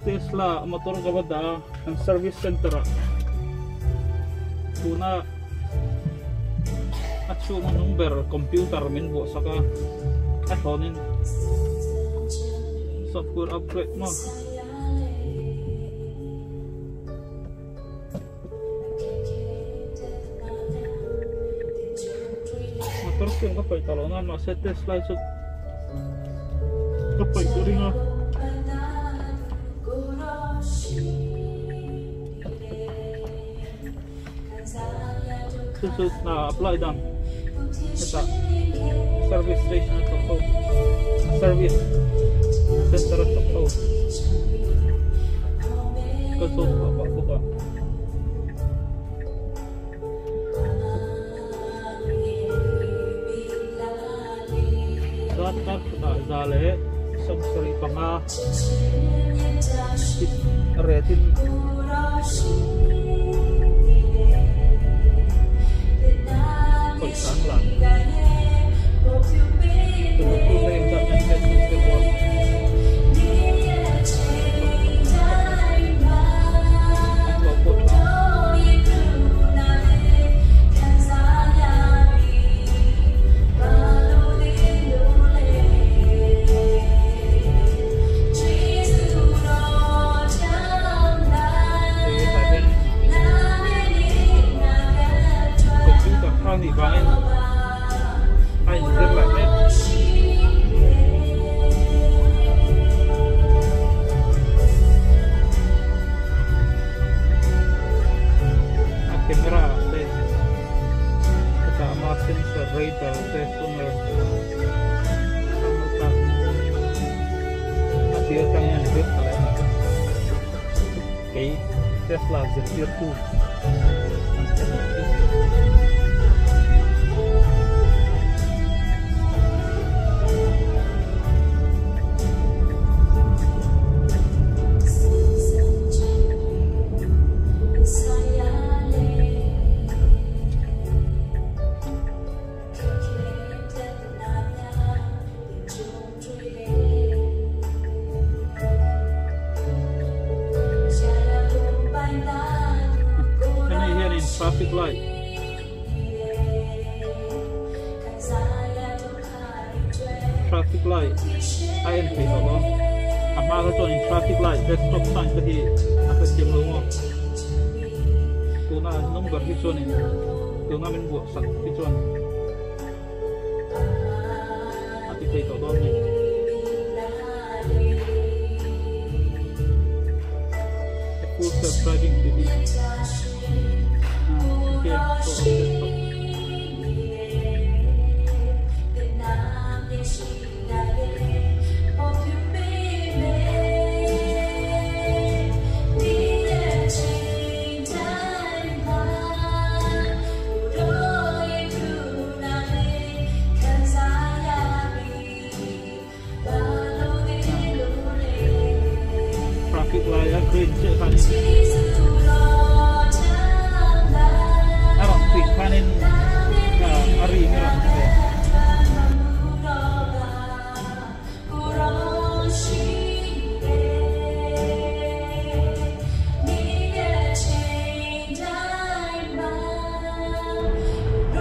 Tesla motor ka va dah a an service center ah tuna a chhung a hnung ber computer min vuah sak a a thlawn in software upgrade maw. Motor chuan ka paih ta lo nan mahse test lai chu ka paih ka ring a. Chu chu hna apply dan hetah service station a thawk ho service center a thawk ho ka zawt pah pah bawk a. Zat kar khatah za leh 75 retin pawisa an la. Computer kha nih vangin a inzir leh mek. A camera te hetah ama sensor radar te sonar a tir atang hian zir tha leh a ni. Kei Tesla zirtirtu an hre nih chu. Hemi hianin traffic light traffic light a en thei tawh lo a hma kha chuanin traffic light te stop sign te hi a hrethiam lo maw tuna hnung ber hi chuanin tuna min buah sak hi chuan. A ti thei tawh dawn ni. Full self driving tih hi game show off desktop. Traffic lai a green chiah khanin a rawn tih khanin a ri hi a rawn pe.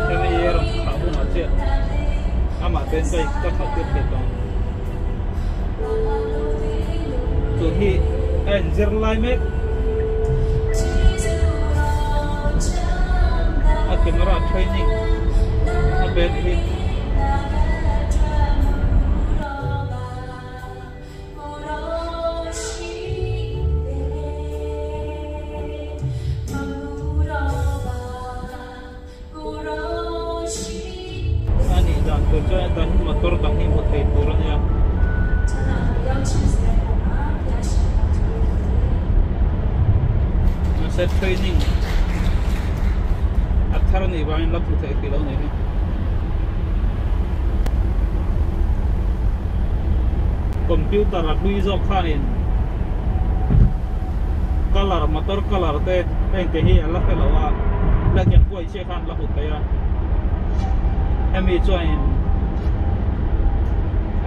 Hemi hi a rawn khah hunah chiah amah ten ka ka khalh tir thei tawh ang. Tun hi a inzir lai mek. A camera training a pe anih hi. A nih dan tur chuan heta hi motor dang hi hmu thei tur a nia. Mahse training a thar anih vangin la hmu thei hrih lo a nih hi. Computer a hlui zawk khanin colour motor colour te heng te hi a la hre lo a black and white chiah khan la hmu thei a hemi chuanin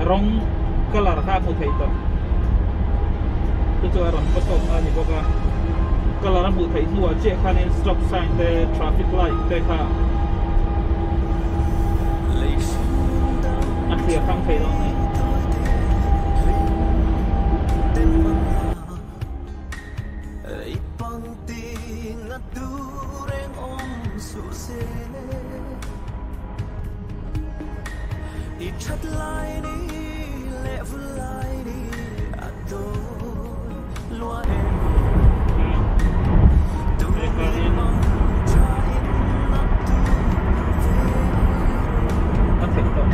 rawng colour kha a hmu thei tawh. chu a rawn va tawk na a ni bawk a colour a hmuh theih hnuah chiah khanin stop sign te traffic light te kha a thliar hrang thei dawn a ni. A theih tawh.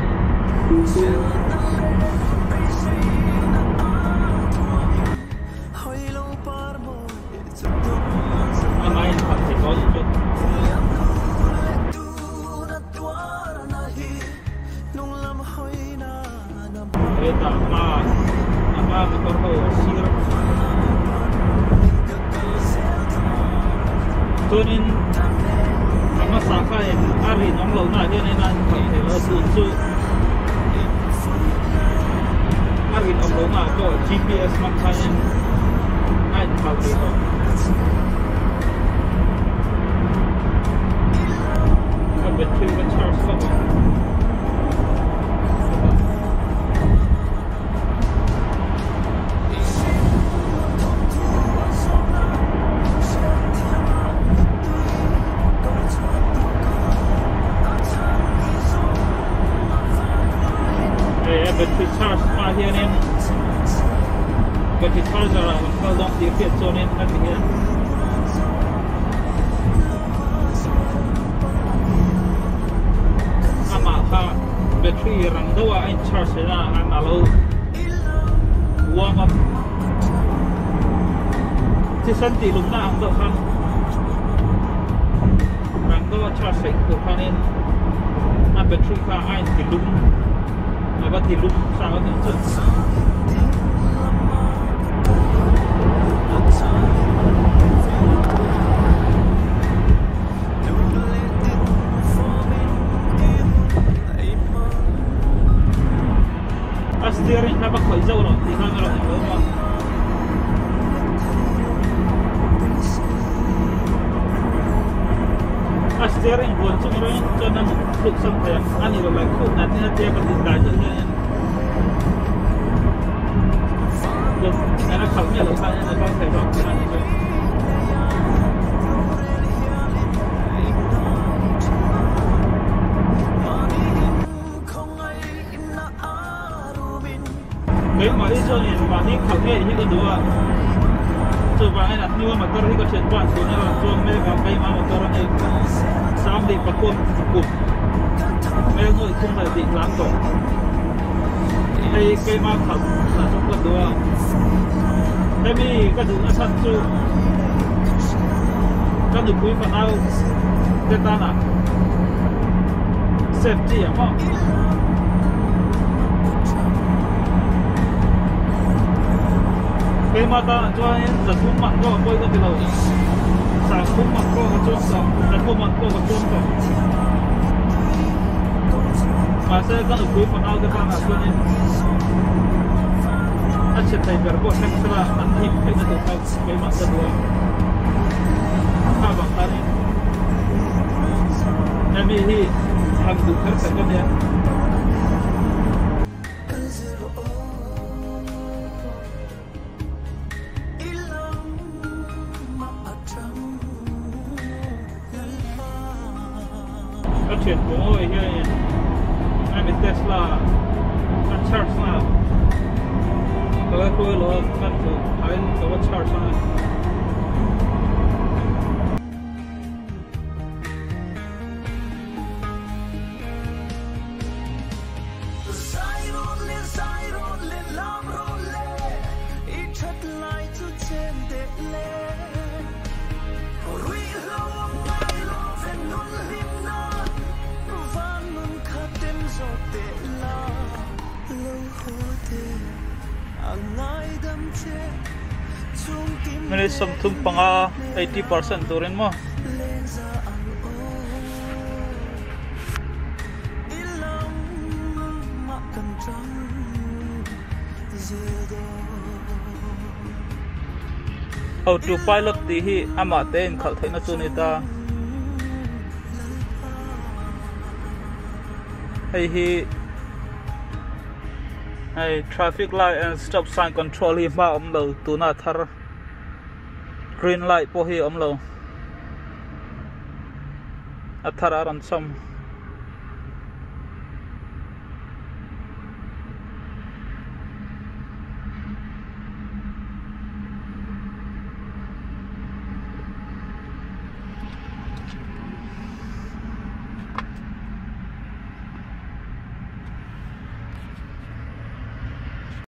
A ngai in khat thei tawh a nih chu. Hetah hma a hma motor ho a sir chuanin a hmasa kha in a rinawm lohna ah hianin a inkhalh thei lo a tun chu a rinawm lohna ah pawh GPS hmang khanin a inkhalh thei tawh. Ka battery ka charge vak a. Hei a battery charge hma hianin battery charger ah kan kal dawn tih hriat chuanin a ti hian amah kha battery rang deuh a a in charge theih na a alo warm up thisen tih lumna ang deuh khan rang deuh a charge theih tur khanin a battery kha a in ti lum a va ti lum sa a nih chu. A steering kha va khawih zauh loh tih khan a rawn inlo a. A steering buan chung reng chuan a thluk sak thei ang a nih loh leh khuh nat in a tia ka tih dai deuh hian in a khalh miah loh khan a kal thei bak a nih chu. Keimah hi chuanin mahni khalh ngei hi ka duh a, chuvangin a hnua motor hi ka thian pah chhun a rawn chuang mek a, keimah motor a ni sang leh pakua kum hmel nuaih thum leh tih tlang tawh. Hei keimah khalh lah chu ka duh a, hemi ka duh nachhan chu ka nupui fanau te tanah safety ang maw. Keimah tanah chuanin zathum man pawh a pawi ka ti lo, sangthum man pawh ka chuang tawh, zathum man pawh ka chuang tawh. Mahse ka nupui fanau te tanah chuanin a chhe thei ber pawh thleng sela an him theihna tur kha keimah ka duh a, kha vang khanin hemi hi han duh kher kher ka nia. Ka thian pawh hianin hemi Tesla a charge na ka la hruai lo a kan chu thain ka va charge ang e. Minute 35 80% turin maw. Auto pilot tih hi amah te inkhalh theihna chu a ni ta. Hei hi hei traffic light and stop sign control hi hma awm lo tuna thar green light pawh hi awm lo a thar a rawn chawm.